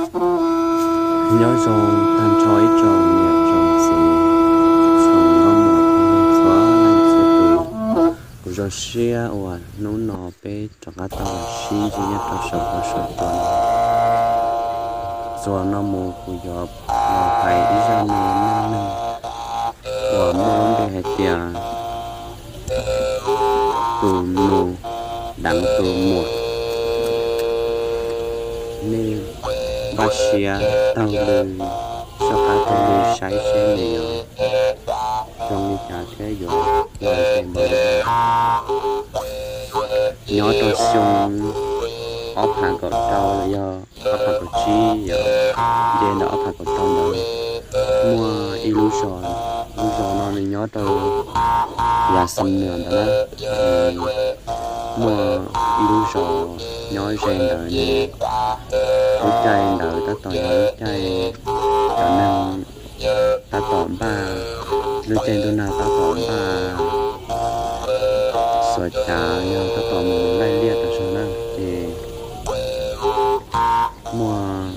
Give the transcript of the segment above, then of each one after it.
Nyob zoo tag nrho ib tsoom niam tsoom txiv, tsoom nkauj muam phooj ywg txhua leej txhua tus. Kuv zoo siab uas hnub no peb rov qab tau los sib ntsib nyob rau saum huab saum cua no. Txuas no mus kuv yuav los hais ib zaj me neej neeg uas muaj lub npe hais tias tus nus deev tus muam. Nej npaj siab taug lw, soj qab taug lw saib seb nws yuav zoo li cas thiab yuav lom zem npaum li cas. Nyob rau xyoo ob phav kaum rau los yog ob phav kaum tsib, yog nce ntawm ob phav kaum rau ntawd, muaj ib lub zos, lub zos no nws nyob rau Yas Xas Muas ntawd na. Muaj ib lub zos nyob ze ntawd, nws lub caij ntawd tab tom yog lub caij cov neeg tab tom npaj, lub caij ntuj nag tab tom npaj xuas cav yog tab tom mus laij liaj tas zog na. Ces muaj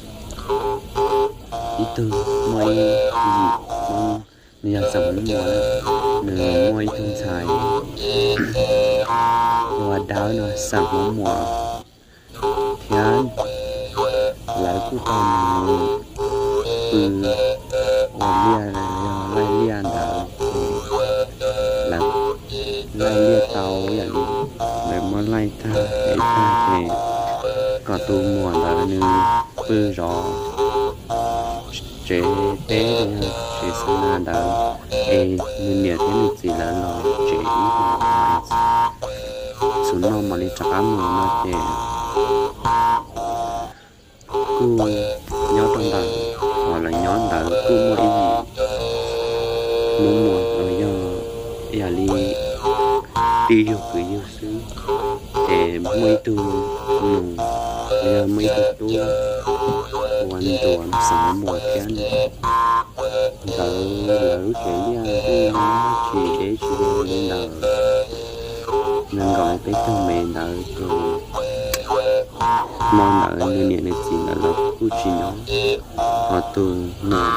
ib tug, muaj ib yim Hmoob, nws yog xeem Hmoob Muas, nws muaj ib tug ntxhais ua dawb no xeem Hmoob Muas thiab lawv kuj tau mus pw ua liaj, yog laij liaj ntawd ces lawv laij liaj tau ib yam li lawv muab laij tag ev tag ces kom tus muam ntawd nws pw zov tsev teb los yog tsev xa na ntawd, es nws niam thiab nws txiv lawv los tsev ib hmos, txhua noj mam li rov qab mus no ces kuj nyob rau ntawm, hos lawv nyob ntawd kuj muaj ib yim Hmoob Muas los yog ib yam li tij yug kwv yug xwb, ces muaj ib tug nus los yog muaj ib tug tub ua nruas xeem Hmoob Muas thiab. Ntawd lawv lub tsev liaj kuj tsis deb tsis ze li ntawd, nees nkaum peb caug mev ntawd ces hmo ntawd nws niam nws txiv ntawd los kuj tsis nyob, hos tus muam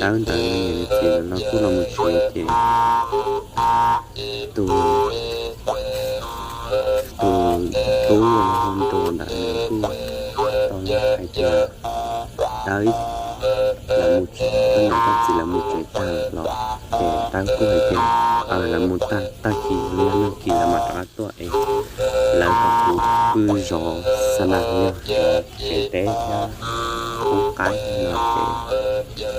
dawb ntawd nws niam nws txiv ntawd los kuj los mus tsev ces tus, tus tub uas hu nruas ntawd nws kuj tau hais tias dawb, lawv mus, koj niam koj txiv lawv mus tsev tag los ces dawb kuj hais tias aws, lawv mus tag, tag kis los yog nag kis lawv mam rov qab tuaj es lawv kom kuv pw zov xa na yog tsev teb thiab poob qaib no ces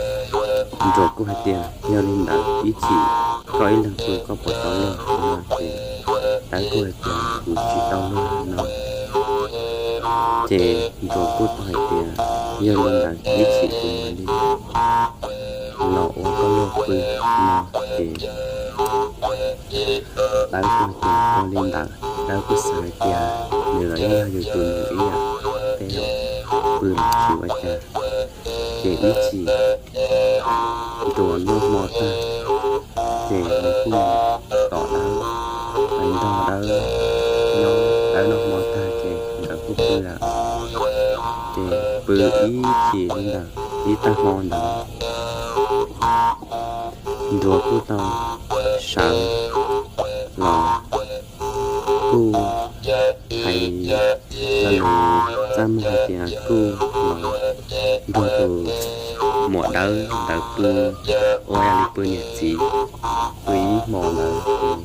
nruas kuj hais tias yog li ntawd ib chim koj ib leeg pw koj puas tau luag no ces dawb kuj hais tias kuv tsis tau luag no ces nruas kuj tau hais tias yog li ntawd ib chim kuv mam li los ua koj luag pw no ces dawb kuj hais tias ua li ntawd, dawb kuj xav hais tias nws los yeej yog yus tus nus ib yam, tej zaum pw los tsis ua cas. Ces ib chim nruas noj hmo tag ces nws kuj mus tom dawb, mus nrog dawb nyob, dawb noj hmo tag ces nkawd kuj pw lawm. Ces pw ib chim li ntawd ib tag hmo ntawd nruas kuj tau sawv los kuj hais lo lus txaj muag hais tias kuj los nrog tus muam dawb ntawd pw ua li pw niam txiv, pw ib hmo ntawd ces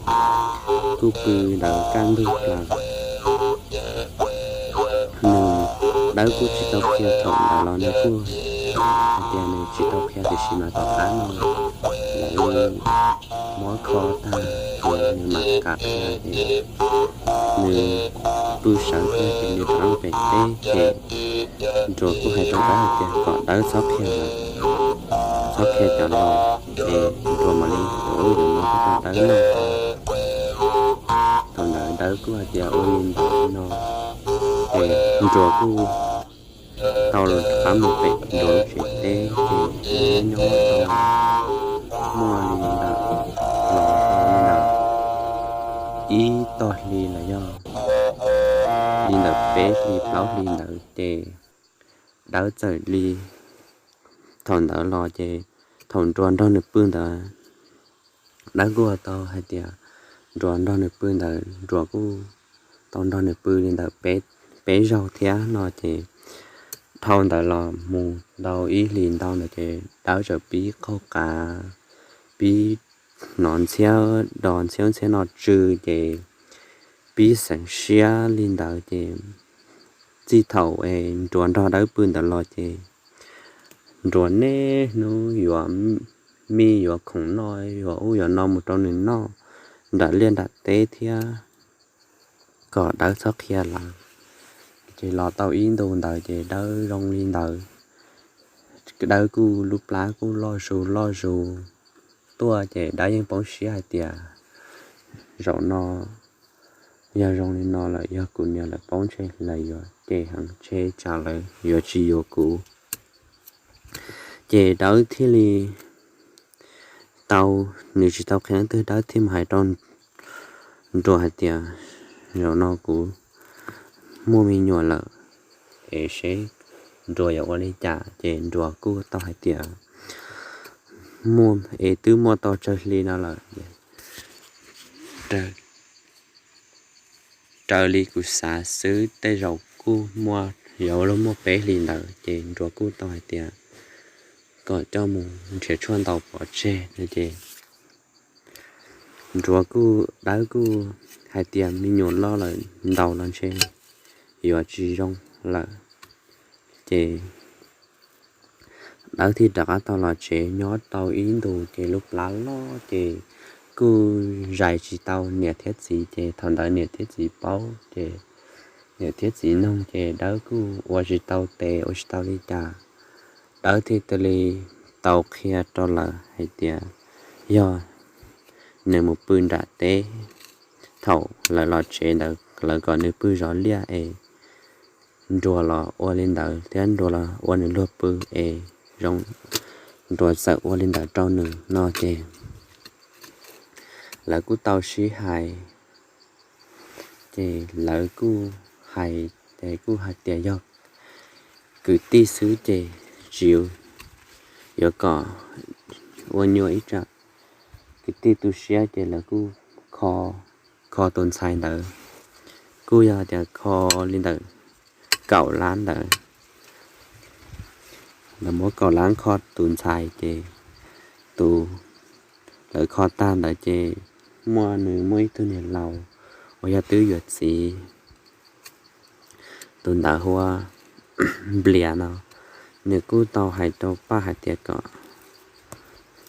kuj pw ntawd kaj ntug plaws. Nws, dawb kuj tsis tau qhia thaum ntawd los nws kuj hais tias nws tsis tau qhia tiam sis mas tom qab no lawv muab kho tag ces nws mam kam qhia ces nws pw sawv tag ces nws rov pem teb ces nruas kuj hais rau dawb hais tias kom dawb txhob qhia lawm, txhob qhia cov laus es nruas mam li ua lub yam no rau dawb noj. Thaum ntawd dawb kuj hais tias ua li ntawd no ces nruas kuj tau rov qab mus pem nruas lub tsev teb ces nyob nyob tau muaj li ntawm, los tau li ntawm ib tog hli los yog li ntawm peb hlis plaub hlis ntawd ces Dawb txawm li thaum ntawd los ces thaum Nruas nrog nws pw ntawd, Dawb kuj tau hais tias Nruas nrog nws pw ntawd, Nruas kuj tau nrog nws pw li ntawd peb zaug thiab no ces dhau ntawd los mus tau ib hlis ntau ntawd ces Dawb txawm pib qaug qav, pib hnov ntxhiab do ntxhiab ntxhiab no tsw ces pib xeev siab li ntawd ces txij thaum es Nruas nrog Dawb pw ntawd los ces Nruas niaj hnub yuav mij yuav khoom noj yuav ub yuav no mus rau nws noj nram liaj nram teb thiab kom Dawb txhob qhia lawv. Ces los tau ib ntus ntawd ces Dawb zoo li ntawd, Dawb kuj lub plab kuj loj zus loj zus tuaj ces Dawb yeej poob siab hais tias zaum no yog zoo li no lawm yog kuv niam lawv paub ntshe lawv yuav cem heev ntshe tsam lawv yuav tsis yuav kuv. Ces Dawb thiaj li tau, nws tsis tau qhia leej twg, Dawb thiaj mus hais rau Nruas hais tias zaum no kuv muaj me nyuam lawm es seb Nruas yuav ua li cas ces Nruas kuj tau hais tias muaj es twb muaj tau tsawg hli no lawm, raws li kuv xav xwb tej zaum kuj muaj yuav luag muaj peb hlis ntawd ces Nruas kuj tau hais tias kom coj mus nrhiav tshuaj ntaus pov tseg no ces Nruas kuj, Dawb kuj hais tias me nyuam loj lawm ntaus los ntshe yuav tsis zoo lawm ces Dawb thiaj rov qab tau los tsev nyob tau ib ntus ces lub plab loj ces kuj zais tsis tau niam thiab txiv ces thaum ntawd niam thiab txiv paub ces niam thiab txiv noog ces Dawb kuj ua tsis tau tes ua tsis tau li cas. Dawb thiaj li tau qhia rau lawv hais tias yog nws mus pw nram teb, thaum lawv los tsev ntawd lawv kom nws pw zov liaj es Nruas los ua li ntawd thiab Nruas los ua nws luag pw es zoo, Nruas txawm ua li ntawd rau nws no ces lawv kuj tau sib hais ces lawv kuj hais ces kuj hais tias yog kwv tij xwb ces tsis yuav kom ua nyuaj ib tsam kwv tij tu siab ces lawv kuj kho, kho tus ntxhais ntawd kuj yog tias kho li ntawm kaum lab ntawd. Lawv muab kaum lab kho tus ntxhais ces tus, lawv kho tag ntawd ces muaj, nws muaj ib tug niam laus uas yog twb yuav txiv, tus ntawd hu ua Nplias no, nws kuj tau hais rau Paj hais tias kom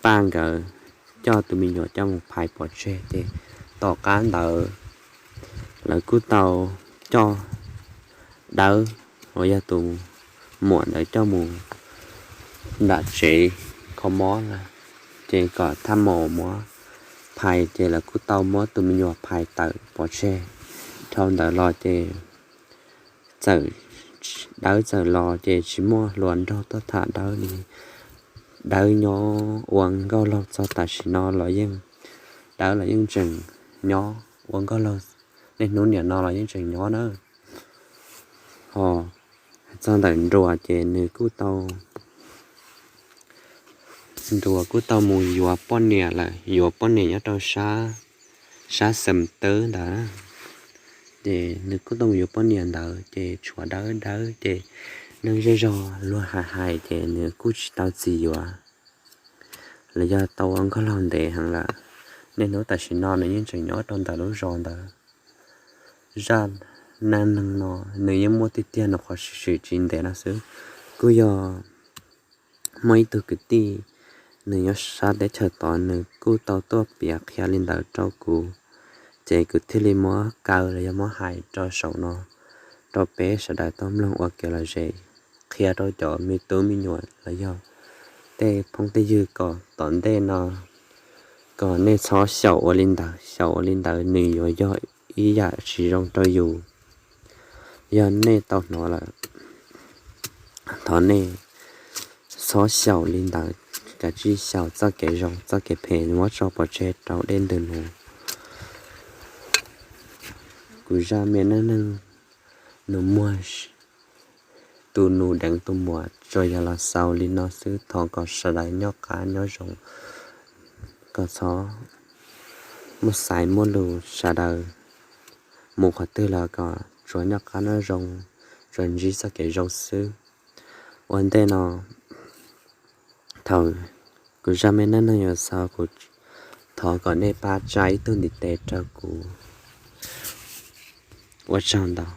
Paj nkawd coj tus me nyuam coj mus phais pov tseg ces tom qab ntawd lawv kuj tau coj Dawb uas yog tus muam ntawd coj mus nram tsev kho mob lawm ces kom thaj maum muab phais ces lawv kuj tau muab tus me nyuam phais tawm pov tseg. Dhau ntawd los ces txawm, Dawb txawm los ces tsis muaj hluas nraug tuaj tham Dawb li. Dawb nyob ua nkauj laug txog tam sim no los yeej, Dawb los yeej tseem nyob ua nkauj laug niaj hnub niam no los yeej tseem nyob na. Ho txog ntawm Nruas ces nws kuj tau, Nruas kuj tau mus yuav poj niam lawm, yuav poj niam nyob rau sab, sab Xam Tawb ntawd. Ces nws kuj tau mus yuav poj niam ntawd ces tshuav Dawb, Dawb ces neeg zej zog luag hais hais ces nws kuj tsis tau txim yuav los yog tau ua nkauj laug ntev heev lawm. Niaj hnub tam sim no nws yeej tseem nyob rau ntawm lub zos ntawd. Zaj neej neeg no nws yeej muaj tiag tiag, nws qhov sim swm tsis ntev no xwb. Kuj yog muaj ib tug kwv tij, nws nyob sab teb chaws tod, nws kuj tau tuaj piav qhia li ntawd rau kuv, ces kuv thiaj li muab kaw los yog muab hais rau saum no rau peb sawv daws tau mloog ua kev lom zem, qhia rau cov me tub me nyuam los yog tej phooj tej ywg kom tom ntej no kom nej txhob xyaum ua li ntawd, xyaum ua li ntawd nws yuav yog ib yam tsis zoo rau yus. Yog nej tau hnov lawm, thov nej txhob xyaum li ntawd, kav tsij xyaum txoj kev zoo, txoj kev phem muab tso pov tseg rau dej ntws mus. Kuv zaj me neej neeg nus muag tu nus deev tus muam tsuas yog los xaus li no xwb. Thov kom sawv daws nyob qab nyob zoo, kom txhob muaj xaiv muaj lus, sawv daws mus qhov twg los kom tsuas nyob qab nyob zoo, tsuas ntsib txoj kev zoo xwb. Ua ntej no, thaum kuv zaj me neej neeg yuav xaus, kuv thov kom nej pab tsa ib tug ntiv tes rau kuv. Ua tsaug ntau.